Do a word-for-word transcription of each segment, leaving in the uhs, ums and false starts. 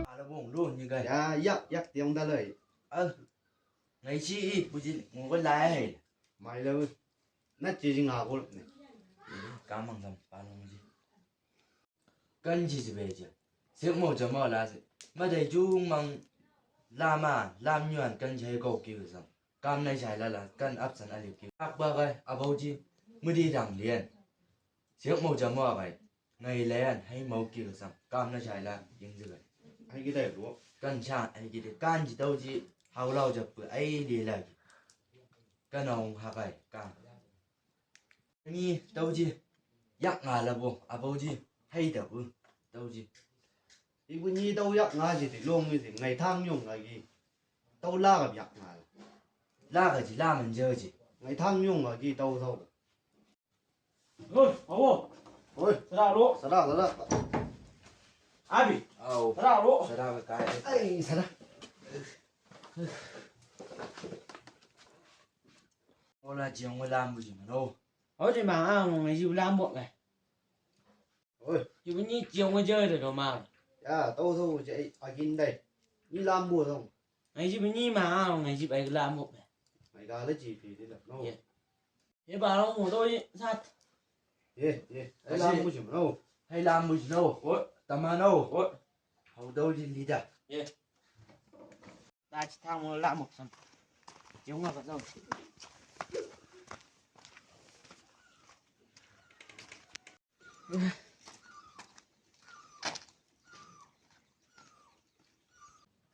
Ala bong lo ni gai. Ya, yak, yak, tiang dalai. Ah, ngai si i, puji, ngoko lai. Mai lo. Na ci ji nga gol ne. Kamang sam, palong ji. Kan ji ji be ji. Sek mo jama la se. Ma dai jung mang lama, lam yuan kan ji ko ki sam. Kam nai sai la la, kan ap san ali ki. Ak ba gai, abau ji. Mudi dang lien. Sek mo jama gai. Ngai lien, hai mau ki sam. Kam nai sai la, ying ji gai. Hai ki dai lo. Kan sa, hai ki dai. Kan ji tau ji. Hau lau jap, ai li la ki. Kan ong ha gai, kan. Ni tau ji, yak nga la bo, abau ji, hai da bu, tau ji. Ibu ni tau yak nga ji ti long ni ti, ngai thang nyong nga gi. Tau la ga yak nga la. La ga ji, la man je ji. Ngai thang nyong nga gi, tau tau. Oi, awo. Oi. Sara lo. Sara, sara. Abi. Au. Sara lo. Sara ga kai. Ai, sara. Ola jiong lambu ji mano. Oi, ma ang ngai ji lambu me. Oi. Ibu ni jiong je de do ma. Ya, tau tau je agin dai. Ni lambu dong. Ngai ji ni ma ang ngai ji bai lambu me. Mai ga le ji pi de no. Ye. Ye ba lo mo do ye sat. Ye, ye. Ai lambu ji mano. Ai lambu ji no. Oi, tama no. Oi. Hau do ji lida. Ye. Tachi tang mo la mo san. Jiong nga ka zau.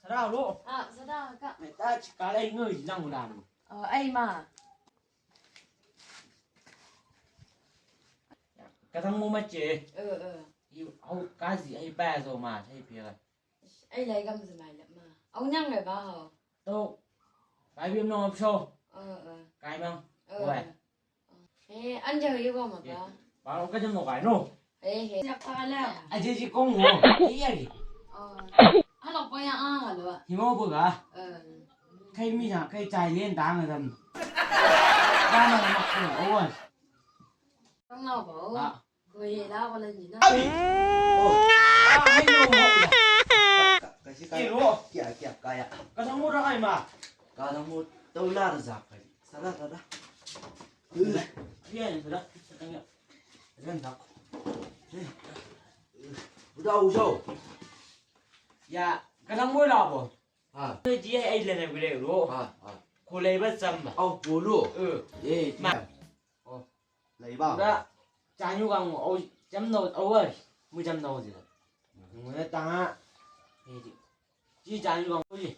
Sara lo. Ah, sara ka. Me tachi ka lai ngoi lang lang. Oh, ai ma. Ka tang mo ma che. Eh, eh. Yu, au kazi ai ba zo ma, ai pia. Ai lai gam zai mai lap ma. Au nyang lai ba hau. Tau. Kai biam nong apso. Ơ, ơ. Kai mang. Ơ. Oi. Ê, ăn giờ yêu con mà ba. Ba lo ka jam no kai no. Ê, ê. Siap ka la. A je ji kong no. Iya ki. Ơ. Halo pa ya a halo. Hi mo bu ga. Ơ. Kai mi ya, kai chai len dang dam. Ba na ma ko. Oi. Kong nau ba. Abi! Oh. Ah, hai lo mo. Ka, ka, kasi ka. Iro. Kia, kia, kaya. Ka sang mo ra kai ma. Ka sang mo tau lar za kai. Sara, sara. Kia, sara. Sara. Sara, sara. Udah, udah. Ya, ka sang mo la bo. Ha. Ji ai le na gule ro. Ha, ha. Ko le ba sam ba. Au, ko lo. Eh. Eh, ma. Oh. Lai ba. Ura, chanu gang, au, jam no, au, ai, mu jam no, ji. Mu na ta, eh, ji, ji chanu gang, ji.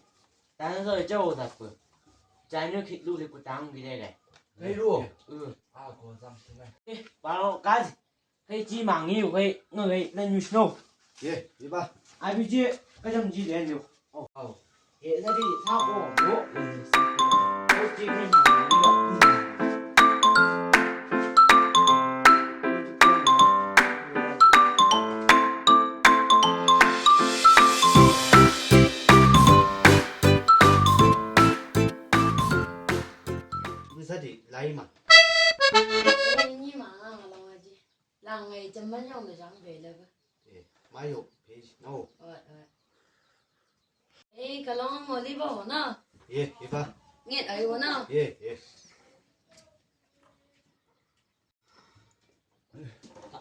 Ta na so, chau, ta, ku. Chanu ki, lu, ki, ku, tang, ki, le, le. Kai lu. Eh. Ah, ko, jam, tu, na. Eh, ba lo, ka, kai, ji, mang, yu, kai, ngai, kai, na, nyu, snow. Ye, iba. Abi ji, ka jam ji le nyo. Oh, oh. Ye, na di, sa ko, yo. Ko ji ni na. Ni sa di, lai ma. Ni ma, ah, lo ji. Lang ngai jam man yong na jang be la ba. Eh, mai yo, page, no. Oi, oi. Eh, ka long mo li ba ho na. Ye, iba. Nget ai ho na. Ye, ye.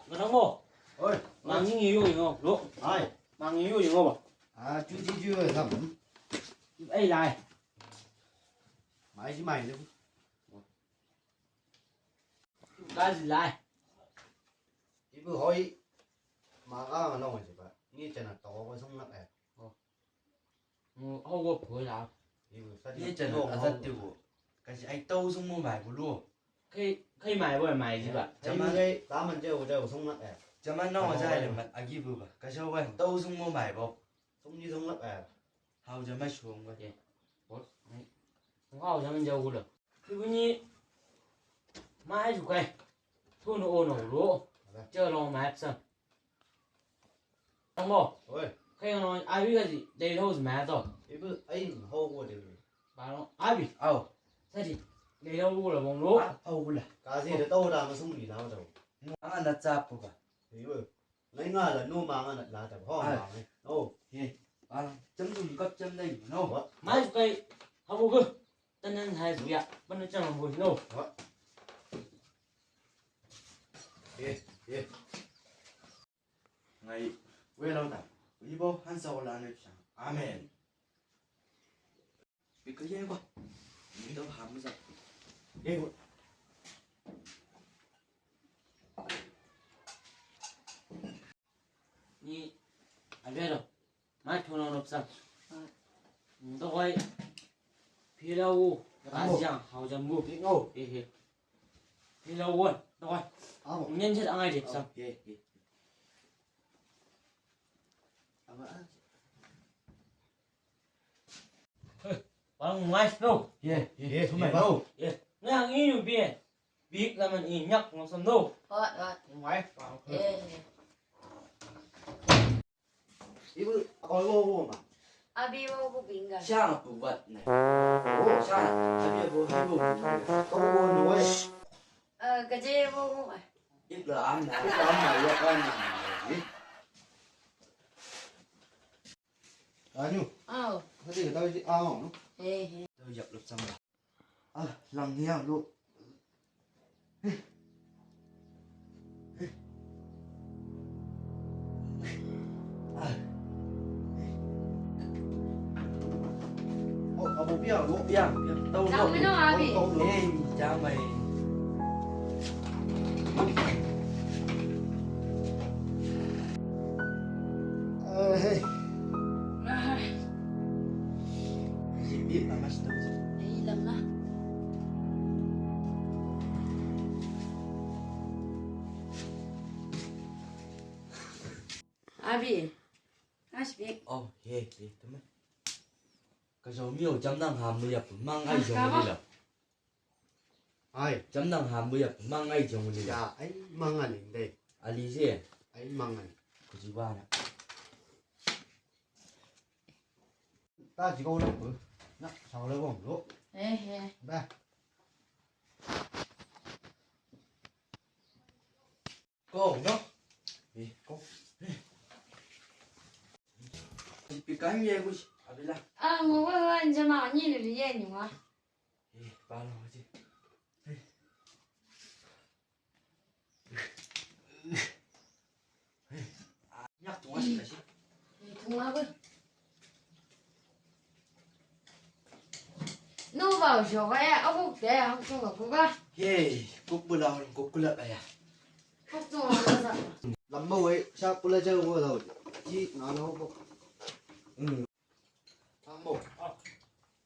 Ka long mo. Oi. Mang ni yo yo lo. Ai. Mang ni yo yo ba. Ah, chu chi chu sam. Ai lai. Mai si mai le. Ka zi lai. Ibu hoi. Ma ka ma long si ba. Ni chana to ko sung nak eh. Oh. Mo ho go pho la. Ibu sa ni chana a sa ti go. Kasi ai to sung mo mai bu lu. Kai, kai mai bo mai si ba. Jaman kai ka man je wo je sung nak eh. Jaman no ja le man agi bu ba. Kasi ho to sung mo mai bo. Sung ni sung nak eh. Hau jaman sung ba. Ye. Bo. Hau jaman ja wo lo. Ibu ni mai ju kai. Tu no o no ro. Che lo mai psa. Tamo. Oi. Kai no abi ga ji. Dei lo mai to. Ibu ai ho go de. Ba lo abi. Au. Sa ji. Dei lo go lo bong lo. Au go la. Ka ji de to da ma sung ni na to. Ang na cha pu ba. Ngai nga la no ma nga na la ta ho ma ngai. Oh. Ye. Ba la. Jam dum kap jam dai no. Wa. Mai kai. Habu gu. Tanan hai bu ya. Bana jam bu no. Wa. Ye. Ye. Ngai. We la ta. Ibo hansa wala ne. Amen. Bika ye ba. Ni do ham sa. Ye ba. Ni abero. Mai thono nop sa. Ndo koi. Pilau. Ajiang hau jambu. Ngo. Ehe. Pilau won. Ndo koi. Amo. Nyen jet angai dek sa. Ye ye. Amo. Bang ngai no. Ye, ye, ye, tumai no. Ye, ngai ang inu bien. Bik laman inyak ngosam no. Hot, hot. Ngai bang. Ye. Ibu, kau ibu, ibu ma. Abi ibu, ibu bingga. Siang aku buat na. Oh, siang. Abi ibu, ibu. Kau ibu no, eh. Eh, gaje ibu, ibu ma. Ibla am na, ibla am na, ya kan. Eh. Anu. Au. Hadi ka tahu si au no. He he. Tahu jak lu sama. Ah, lang ni au lu. Ah. Oh, abu biang, abu biang. Tahu. Tahu no abi. Eh, jamai. Eh, hey. Abi. Asbi. Oh, ye, ye, teman. Ka zo mi o jam nang ham ya pun mang ai zo mi la. Ai. Jam nang ham ya pun mang ai zo mi la. Ya, ai mang ani dai. Ali je. Ai mang ani. Ku ji ba na. Ta ji ko lo. Na, sa lo bom lo. Eh, eh. Ba. Ko no? Eh, ko. Pikan ye gus, abila. Ah, ngo wa wa jama ni lu ye ni wa. Eh, ba lo ji. Eh. Nyak tunga si kasi. Tunga ba. No ba so kaya aku kaya aku so aku ba. Hey, kuk bula kuk kula kaya. Kuk tunga ba sa. Lambo we sa kula jauh ko tau. Ji ngano ko. Hmm. Lambo.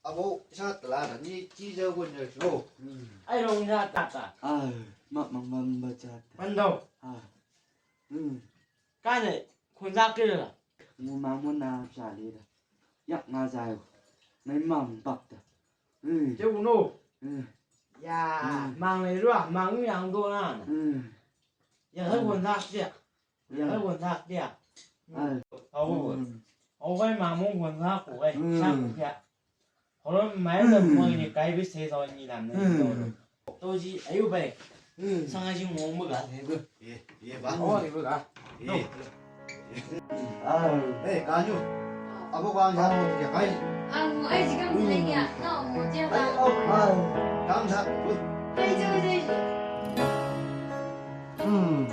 Abo sa tela ni ji jauh ko jauh so. Ai long sa tata. Ah, ma ma ma ba sa. Mando. Ah. Hmm. Kane, khun dak kira la. Ngu ma ngu na sa li da. Yak nga sa yo. Nai mang bak da. Hmm. Te uno. Hmm. Ya, hmm. Mang le lua, mang yang do na. Hmm. Ya, hai khun dak dia. Ya, hai khun dak dia. Ai. Au. Hmm. Au kai ma mong khun dak ko kai. Hmm. Sak dia. Holo mai da mo ni kai bi se so ni lam ni to. To ji ayu bai. Sanga ji mo mo ga ne go. Ye, ye ba. Oh, ni go ga. Ye. Ah. Eh, kanyu. Abo ka ya mo ke kai. Ah, mo ai ji kam ni ya. No, mo je ba. Ai, oh. Ai. Kam sa. Kai jo je. Hmm.